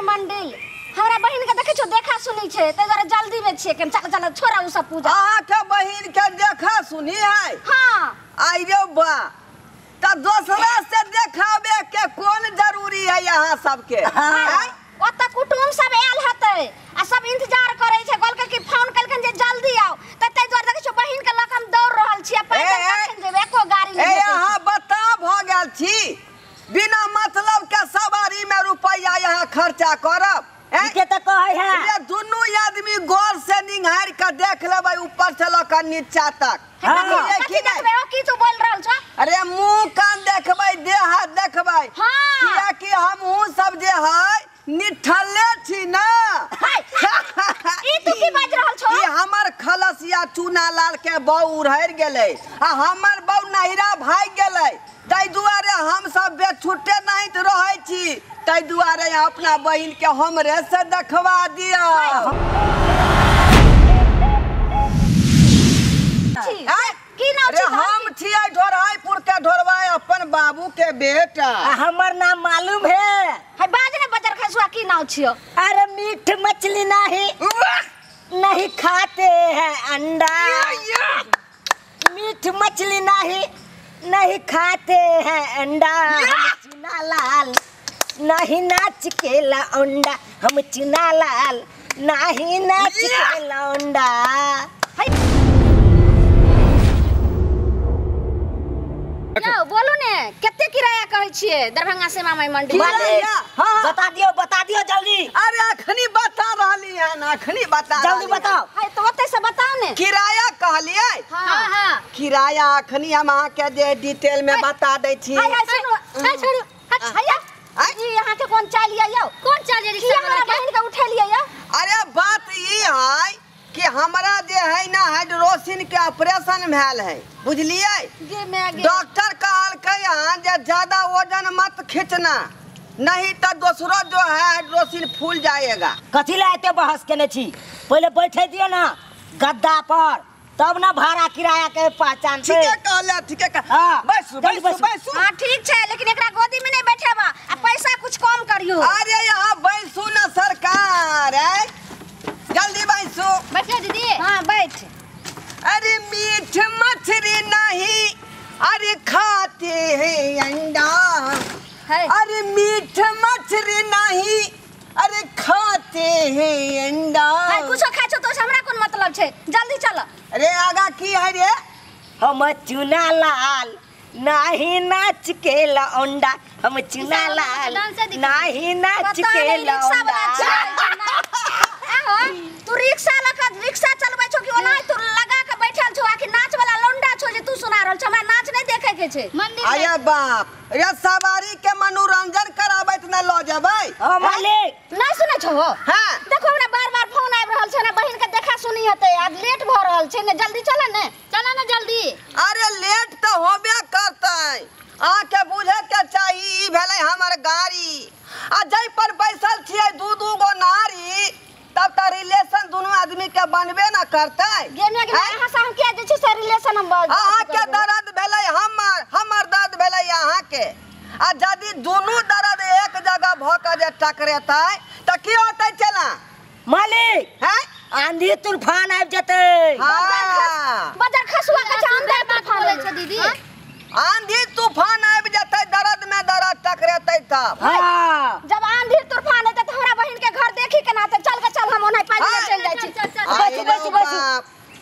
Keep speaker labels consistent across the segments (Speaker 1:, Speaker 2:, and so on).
Speaker 1: मंदिर हमरा बहिन के देखै छौ देखा सुनी छै तै दुआरे जल्दी में छियै केन। चल चल छोड़ा उ सब पूजा।
Speaker 2: अहाँ के बहिन के देखा सुनी है?
Speaker 1: हां।
Speaker 2: आई रे बा, त दोसरा से देखावे के कोन जरूरी है यहाँ सबके?
Speaker 1: हां। ओत कुटुम सब आयल हेतै आ सब इंतजार करै छै, कहलकै कि फोन कलखन जे जल्दी आओ, त तै दुआरे देखै छौ बहिन के लक हम दौड़ रहल छियै। पैदल कखन जेबै, एको गाड़ी नहि
Speaker 2: ए अहाँ बता भ गेल छी, बिना मतलब के सवारी में रुपया यहाँ खर्चा करब।
Speaker 3: ठीके त कहै है।
Speaker 2: ये दुनू आदमी गौर से निहार के देख लेबै ऊपर से ल के नीचा तक।
Speaker 3: हां।
Speaker 1: की देखबै ओ, की तू बोल रहल छौ?
Speaker 2: अरे मुंह कान देखबै, देह हाथ देखबै।
Speaker 1: हां।
Speaker 2: कियाकि हमहूँ सब जे है निठल्ले छी ना।
Speaker 1: ई तू की बाज रहल छौ?
Speaker 2: ई हमर खलसिया चूना लाल के बहू उड़हर गेलै आ हमर बहू नहिरा भागि गेलै, ताहि दुआरे हम सब बेछुटे नहीं रहै छी, ताहि दुआरे अपना बहिन के हमरे से देखवा दिअ।
Speaker 1: की नाम
Speaker 2: छी? हम छियै ढोराईपुर के ढोरवाई, अपन बाबू के बेटा।
Speaker 3: हमर नाम मालूम है?
Speaker 1: है बाज ने बजर खसुआ, की नाम छियो?
Speaker 3: अरे मीठ मछली नहीं नहीं खाते हैं अंडा, मीठ मछली नहीं नहीं खाते हैं अंडा, हम चुना लाल नहीं नाच के लौंडा, हम चुना लाल नहीं नाच के लौंडा।
Speaker 1: यौ बोलू ने कते किराया कहै छियै दरभंगा श्यामा माई मंदिर?
Speaker 2: हां
Speaker 3: बता दियो, बता दियो जल्दी।
Speaker 2: अरे अखनी बता रहली हन, अखनी बता,
Speaker 3: जल्दी बताओ।
Speaker 1: हाय तो ओतै से बताओ ने।
Speaker 2: किराया कहलियै?
Speaker 1: हां हां
Speaker 2: किराया अखनी हम अहाँ के जे डिटेल में बता दै छी।
Speaker 1: हाय हाय सुनू, हाय छोड़ू, हैया ई अहाँ के कोन चाल यै यौ?
Speaker 4: कोन चाल यै रिक्शा वाला
Speaker 1: के? बहिन के उठेलियै यौ।
Speaker 2: अरे बात ई है कि हमरा जे है ना हाइड्रोसिन के ऑपरेशन भेल है, बुझलियै? डॉक्टर कहलकै हन जे ज्यादा वजन मत खींचना, नहीं तो दूसरो जो है हाइड्रोसिन फूल जाएगा।
Speaker 3: कथी ला एते बहस केने छी? पहले बैठे दियो ना गद्दा पर, तब ना भाड़ा किराया के पहचान।
Speaker 2: ठीके कहले, ठीके कह। बैसू बैसू बैसू।
Speaker 1: हां ठीक छै, लेकिन एकरा गोदी में नहीं बैठेबा आ पैसा कुछ कम करियो।
Speaker 2: अरे यहाँ बैसू ना सरकार, है जल्दी बैसू।
Speaker 4: बैठो दीदी।
Speaker 1: हां बैठ।
Speaker 2: अरे मीठ मछली नहीं अरे खाते हैं अंडा, अरे मीठ मछली नहीं अरे खाते हैं अंडा।
Speaker 1: कुछो खाइ छौ तो हमरा कोन मतलब छै, जल्दी चल।
Speaker 2: अरे आगा की है रे?
Speaker 3: हम चुना लाल नहीं नाच के लौंडा, हम चुना लाल नहीं नाच के लौंडा।
Speaker 1: तू रिक्शा लगा रिक्शा चलबै छौ कि ओना तू लगा के बैठल छौ आखिर नाच वाला लौंडा छौ जे तू सुना रहल छौ? हमरा नाच नहीं देखे के छै
Speaker 4: मंदिर।
Speaker 2: अरे बाप रे, सवारी के मनोरंजन कराबैत न ल जेबै।
Speaker 3: हां मालिक
Speaker 1: नहीं सुनै छौ?
Speaker 2: हां
Speaker 1: देखो हमरा बार-बार फोन आबि रहल छै ना, बहिन के देखा सुनी हेतै, आज लेट भ रहल छै ने, जल्दी चल ने।
Speaker 4: चल ने जल्दी।
Speaker 2: अरे लेट त होबे करतै, अहाँ के बुझे के चाही ई भेलै हमर गाड़ी आ जै पर बैसल छियै दू दू गो नारी, तब त रिलेशन दुनू आदमी के बनबे ना करतै।
Speaker 1: गेमे के अहाँ से हम किया जे छै से रिलेशन हम
Speaker 2: अहाँ के दर्द भेलै हमर, हमर दर्द भेलै अहाँ के, आ यदि दुनू दर्द एक जगह भ के जे टकरेतै त की होतै? चला
Speaker 3: मालिक
Speaker 2: हैं
Speaker 3: आंधी तूफान आबि जेतै।
Speaker 2: हां
Speaker 1: बजर खसुआ के आंधी
Speaker 4: तूफान बोलै छै दीदी,
Speaker 2: आंधी तूफान आबि जेतै, दर्द में दर्द टकरेतै तब।
Speaker 3: हां
Speaker 1: जब आंधी तूफान एतै त हमरा बहिन के घर देखी केना हेतै? चल के चल, हम ओनाहि पैदल चलि जाइ छी।
Speaker 3: बैसू बैसू बैसू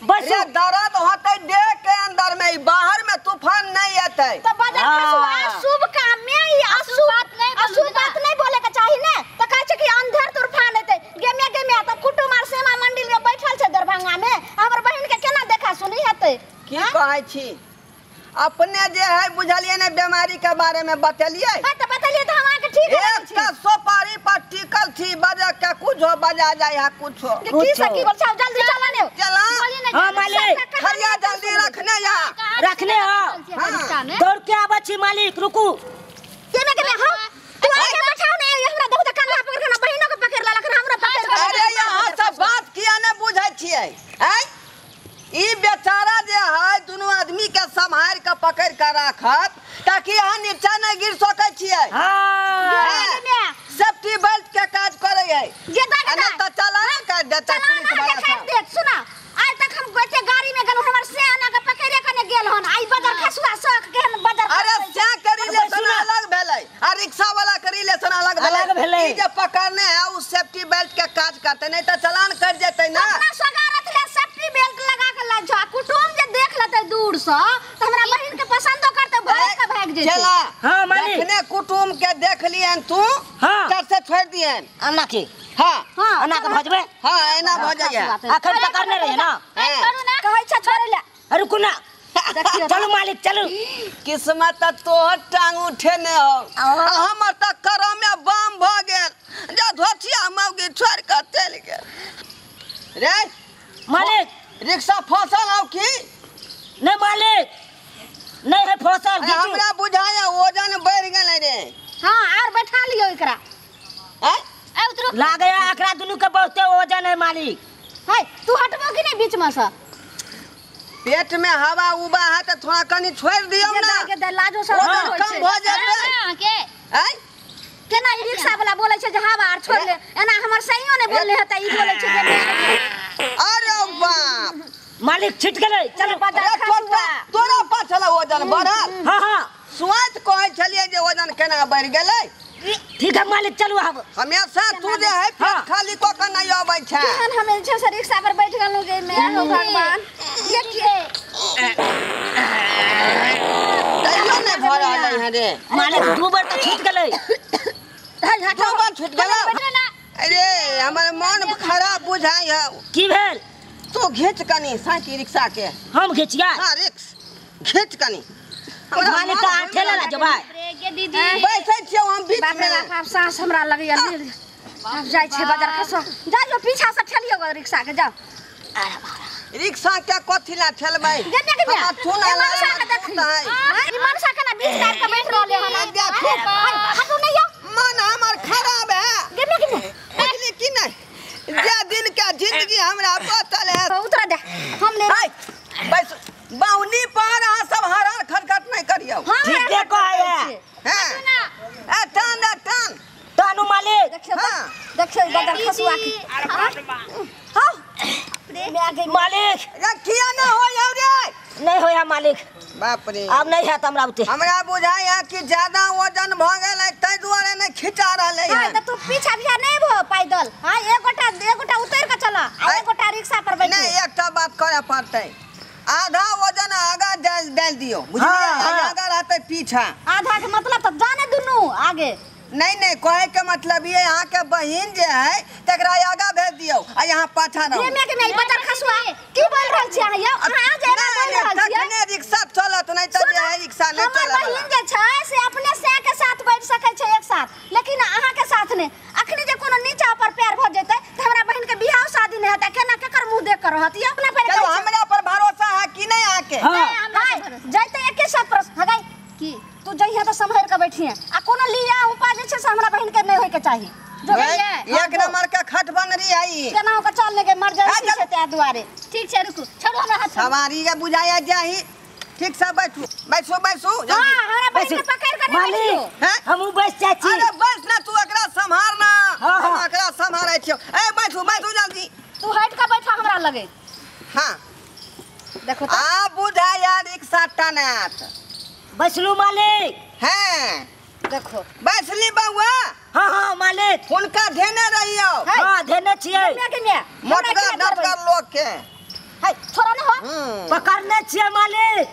Speaker 3: बैसू।
Speaker 2: दर्द होतै देह के अंदर में, बाहर में तूफान नहीं एतै।
Speaker 1: त बजर खसुआ शुभ काम में ई अशुभ बात नहीं बोले के चाही ने, त कहै छै कि अंधेर तूफान एतै। गेमे गेमे त कुटुम आर श्यामा मंदिर में बैठल छै दरभंगा में, हमर बहिन के केना देखा सुनी हेतै?
Speaker 2: की कहै छी अपने जे है बुझलिए ने बीमारी के बारे में बतेलिए?
Speaker 1: हां त बतेलिए त हम अहाँ के ठीक है।
Speaker 2: एक त सोपारी पर टिकल छी, बजा के कुछो बजा जाय है कुछो।
Speaker 1: की सकी बोल छौ, जल्दी चला ने।
Speaker 2: चला।
Speaker 3: हां मालिक
Speaker 2: खरिया जल्दी रखने या
Speaker 3: रखने। हां दौड़ के आबै छी मालिक, रुकू।
Speaker 1: केने केने हां तू आके बैठाओ ने, हमरा देखू त कंधा पकड़ के ना बहिनो के पकड़ लेलक, हमरा पकड़ के।
Speaker 2: अरे यहाँ सब बात किया ने बुझै छियै? हैं ई बेचारा जे है दुनू आदमी के सम्हार के पकड़ के राखत ताकि अहाँ नीचा नहीं गिर सकै छियै।
Speaker 3: हां
Speaker 2: सेफ्टी बेल्ट के काज करे पड़ै है
Speaker 1: गेदा
Speaker 2: अने
Speaker 1: गेदा
Speaker 2: त चलान काट देतै पुलिस
Speaker 1: चलान
Speaker 2: वाला
Speaker 1: के काट
Speaker 2: सब।
Speaker 1: देत। सुना आइ तक हम गोते गाड़ी में गेलहुँ हमर से आना के पकड़े कने गेल हन आई बजर खसुआ सख केहन बजर
Speaker 2: अरे से के रिलेशन अलग भेलै आ रिक्शा वाला के रिलेशन अलग भेलै।
Speaker 3: अलग भेलै।
Speaker 2: ई जे पकड़ने है उ सेफ्टी बेल्ट के काज करते नहीं त चलान कट जेतै ना।
Speaker 1: अपना सगारत ले सेफ्टी बेल्ट लगा के ला जा कुटुम जे देख लेतै दूर से त हमरा बहिन के पसंदो करते भाग के भाग जेतै।
Speaker 2: चला
Speaker 3: हाँ, मालिक।
Speaker 2: जखने कुटुम के देख लियन तू
Speaker 3: हाँ।
Speaker 2: तब से छोड़ दियन।
Speaker 3: अन्ना के
Speaker 2: हाँ
Speaker 1: हां
Speaker 3: अन्ना के भजबे।
Speaker 2: हाँ एना भ जाइए।
Speaker 3: अखन पकड़ने रहे ना।
Speaker 1: छोड़ू ना कहै छै छोड़ै ले।
Speaker 3: रुकू ना
Speaker 1: देखियौ
Speaker 3: चलू मालिक चलू।
Speaker 2: किस्मत त तोहर टांग उठे ने हो हमर त करमे बम भ गेल जा धोतिया मौगी छोड़ के चलि गेल रे।
Speaker 3: मालिक
Speaker 2: रिक्शा फसल हौ की
Speaker 3: नहीं मालिक नहीं है फसल।
Speaker 2: अरे हमरा बुझाया वजन बढ़ गेलै रे।
Speaker 1: हां आर बैठा लियो एकरा।
Speaker 2: हैं
Speaker 4: ए उतरू
Speaker 3: लागे एकरा दुनू के बहुते वजन है मालिक।
Speaker 1: है तू हटबो कि नहीं बीच में से?
Speaker 2: पेट में हवा उबा है त थोड़ा कनी छोड़ दियौ ना
Speaker 1: के लाजो सब
Speaker 2: वजन कम भ जेतै
Speaker 4: हां के
Speaker 2: हैं
Speaker 1: केना ई रिक्शा वाला बोलै छै जे हवा आर छोड़ ले एना हमर सहियो नै बोलले हेतै ई बोलै छै जे
Speaker 2: अरे बाप
Speaker 3: मालिक छिट गेलै चलू।
Speaker 1: बजर खसुआ
Speaker 2: तोरा पाछला वजन बढ़ल।
Speaker 3: हाँ हाँ
Speaker 2: स्वाद कहै छलियै जे वजन केना बढ़ि गेलै।
Speaker 3: ठीक है मालिक चलू। अब
Speaker 2: हमेशा तू जे है पेट खाली कऽ के नहि अबै छै।
Speaker 1: केहन हम जे छै से रिक्शा पर बैठ गेलहुँ गे मैं हो भगवान ये के
Speaker 2: तैयो नहि भऽ रहलै हँ रे
Speaker 3: मालिक दू बेर तऽ छूट गेलै।
Speaker 2: दू बेर छूट गेलै। अरे हमर मन खराब बुझाइ है।
Speaker 3: की भेल?
Speaker 2: तू घीच कनी साइकिल रिक्शा के।
Speaker 3: हम घिचिया?
Speaker 2: हाँ रिक्स घीच कनी।
Speaker 3: मालिक तऽ अहाँ ठेला ला जेबै।
Speaker 4: गे दीदी
Speaker 2: बैसै छियौ हम बीच
Speaker 1: बाप रे
Speaker 2: में।
Speaker 1: बाप आब साँस हमरा लगैया आब जाइ छै बजार खसो जा जो पीछा से ठेलियो गो रिक्शा के जाओ।
Speaker 2: रिक्शा के कथी ला ठेलबै?
Speaker 1: गेने के
Speaker 2: हमरा थून
Speaker 1: ए मनसा के देखी ई मनसा के ना बीच काट के बैठ रहले हन। हटू नहीं यो
Speaker 2: मन हमर खराब है।
Speaker 1: गेने के
Speaker 2: बुझली की नहीं जे दिन के जिंदगी हमरा बचल है
Speaker 1: उतरा दे हम ले
Speaker 2: हाय बस बाउनी पर अहाँ सब हर खटखट नहीं करियौ।
Speaker 3: ठीके कहै
Speaker 2: हैं ए टान दे टान
Speaker 3: टानू मालिक।
Speaker 1: देखियो
Speaker 2: हां
Speaker 1: देखियो बजार खसुआ के। हां मैं आ गई
Speaker 3: मालिक।
Speaker 2: रे किया ना हो यौ रे?
Speaker 3: नहीं होया मालिक।
Speaker 2: बाप रे
Speaker 3: अब नहीं है हमरा उते।
Speaker 2: हमरा बुझाय है कि ज्यादा वजन भ गेलै तै दुआरे नहीं खिंचा रहलै
Speaker 1: हां
Speaker 2: है।
Speaker 1: त तू पीछा भी नहीं भो पैदल। हां एक गोटा उतर के चला आ एक गोटा रिक्शा पर बैठ।
Speaker 2: नहीं एकटा बात करे पड़तै आधा वजन आगा डाल दियो बुझलियै? आगा रहतै पीछा।
Speaker 1: आधा के मतलब त जाने दुनू आगे।
Speaker 2: नहीं नहीं कहे के मतलब ये यहाँ के बहिन जे है तकरा आगा भेज दियो आ यहाँ पाछा रहो।
Speaker 1: गेमे के नहीं बजर खसुआ की बोल रहल छी अहाँ यौ? अहाँ जे एना बोल रहल छियै
Speaker 2: तखने रिक्शा चलत नहीं त जे है रिक्शा नहीं
Speaker 1: हमर
Speaker 2: चलत।
Speaker 1: बहिन जे छै से अपने से के साथ बैठ सकै छै एक साथ लेकिन अहाँ के साथ नहीं। अखनी जे कोनो नीचा पर पैर भ जेतै त हमरा बहिन के बियाह शादी नहीं हेतै केना केकर मुंह देख के रहत? ई अपना पर
Speaker 2: चलो हमरा पर भरोसा है कि नहीं अहाँ के?
Speaker 3: हां
Speaker 1: जैते एके साथ पर हगाई
Speaker 4: की
Speaker 1: तू जइहे त सम्हर के बैठिए आ कोनो लिया उपा जे छै से हमरा बहिन के नहीं होय के चाही। जो
Speaker 2: एक नंबर के खट बन रही है ई।
Speaker 1: केना के चल ले के इमरजेंसी छै ते दुआरे।
Speaker 4: ठीक छै रुकू छोड़ू हमरा हाथ।
Speaker 2: सवारी के बुझाया जाही ठीक से बैठू बैठू बैठू
Speaker 1: हां हमरा बहिन के पकड़ के नहीं बैठियो।
Speaker 2: हैं
Speaker 3: हमहू बैठ जाइ छी।
Speaker 2: अरे बैठ ना तू एकरा सम्हार ना। हम एकरा सम्हारै छियौ। ए बैठू बैठू जल्दी।
Speaker 1: तू हट के बैठा हमरा लगे।
Speaker 2: हां
Speaker 1: देखो त
Speaker 2: आ बुझाया रिक्शा टनात।
Speaker 3: बैसलू मालिक।
Speaker 2: हैं
Speaker 1: देखो
Speaker 2: बैसली बउआ।
Speaker 3: हाँ हाँ मालिक
Speaker 2: हुनका धेने रहियौ।
Speaker 3: हाँ धेने छियै।
Speaker 2: मोटगर डटगर लोग के
Speaker 1: है छोड़ा न हो
Speaker 3: पकड़ने छियै मालिक।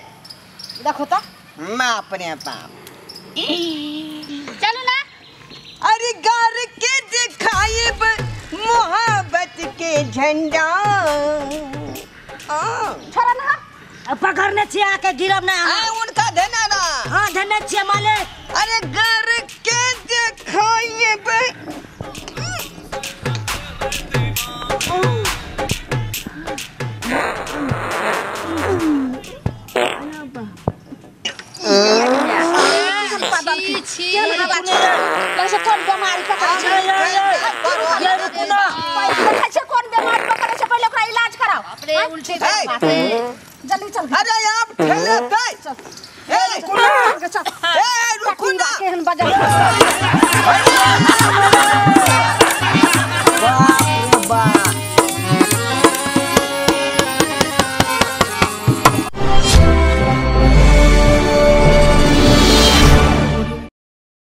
Speaker 1: देखो त
Speaker 2: बाप रे बाप
Speaker 4: चलू ना।
Speaker 2: अरे गार के दिखाइब मोहब्बत के झंडा।
Speaker 1: छोड़ा न हो
Speaker 3: पकड़ने छियै आके गिरब ना।
Speaker 2: हां उनका धेने ना।
Speaker 3: हाँ धेने छियै मालिक।
Speaker 2: अरे गार के दिखाइब
Speaker 1: कोन बीमारी पकड़ै छै? देखै छै कोन बीमारी पकड़ै छै पहिले ओकरा इलाज कराओ। जल्दी चल।
Speaker 2: अरे आप ठेलेतै। ए रुकू ना। ए रुकू ना।
Speaker 1: केहन बजल।